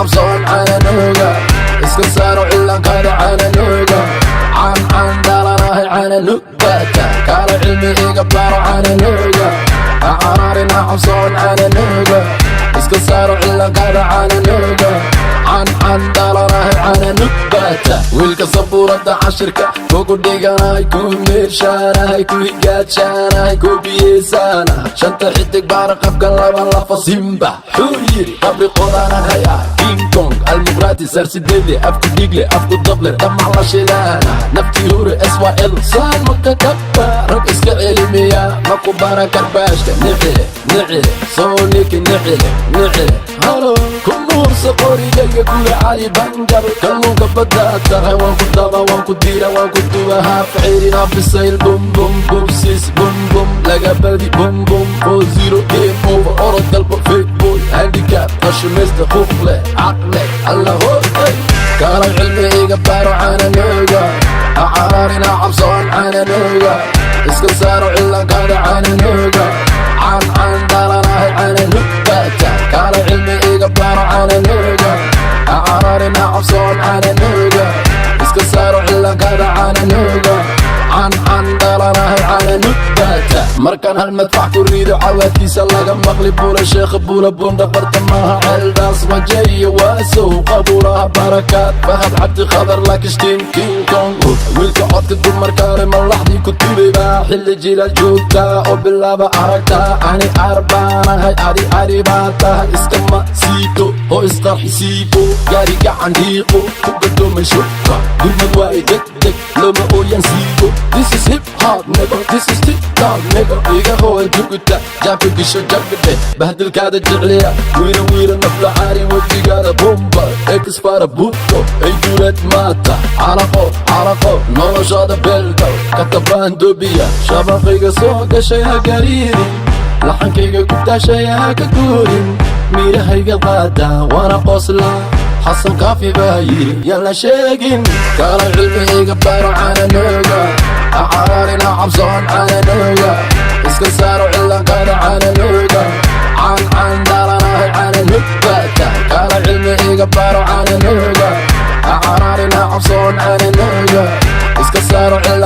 Cabsoon caananuuga, iska saaro cilaankaada caananuuga. Caan caan dhalanahay caananuugata, kaala cilmi iga baro caananuuga. Caraarina cabsoon caananuuga, iska saaro cilaankaada caananuuga. Caan caan dhalanahay caananuugata. Wiilka sabuurada cashirka kugu dhiganahay, ku meershaanahay, ku higaajanahay, ku biyeesaanahay. Shanta xidig baara qabka laba lafa simba xuu yiri qabri qodaanahay, King Kong almuqraati sarsideede, afku dhigle, afku dable, damac la shidaana, naftii hure SYL saalmaka kaba. Rag iska celimiya maku baran karbaashka. Nicile nicile soo niki nicile nicile halo ku nuursa qorigayga kula Cali Banjar. Kalluunka badda tahay, waan ku daba, waan ku diira, waan ku duba, haaf ceyrin, haaf bisayl. Bum bum bubsis bum bum laga badi, bum bum 4-0, game over. Orod galbo, fake boy, handicap, qashimaysta, quuq leh caqle alla hoogay. Kaalay cilmi iga baro caananuuga. Caraarina cabsoon caananuuga, iska saaro cilaankaada caananuuga. Caan caan dhalanahay caananuugata, kaalay cilmi iga baro caananuuga. Caraarina cabsoon caananuuga, iska saaro cilaankaada caananuuga. Caan caan dhalanahay caananuugata. Markaan hal madfax ku rido, cawaadkiisa laga maqli Buula Sheekha, Buula Bunda, Bartamaha, Ceeldaas, Wajeeyo, Waasow, Qabuuraha Barakaad, Fahad Cabdi Khadar, Lakishtiin, King Kong. Wiilka codka dumarkaale malaxdii ku tubay xilli jilaal joogtaa oo bilaaba aragtaa. Ani arbaanahay, adi ari baa tahay. Iskama siito oo isqarxisiibo, gaari gacan dhiiqo ku gadoomay shubka, gurmad waaye degdeg looma ooyan siigo. This is hip hop, nigga, this is TikTok, nigga. Iga hooy juguta jaabka gisho jabidhe, bahdilkaada jecliya, wiira wiira nafla caari, wejigaada bomba exfara buto ay duleed maata, caraqo caraqo noloshaada beelgal katabaan dobiya. Shabaqayga soo gashay ha gariirin, laxankayga ku daashay ha ka guurin, miirahayga qaada waana qosla. Xasan Kaafi baa yiri yaan la sheegin. Kala cilmi iga baro caananuuga. Caraarina cabsoon caananuuga, iska saaro cilaankaada caananuuga. Caan caan dhalanahay caananuugata, kala cilmi iga baro caananuuga. Caraarina cabsoon caananuuga, iska saaro cilaankaada.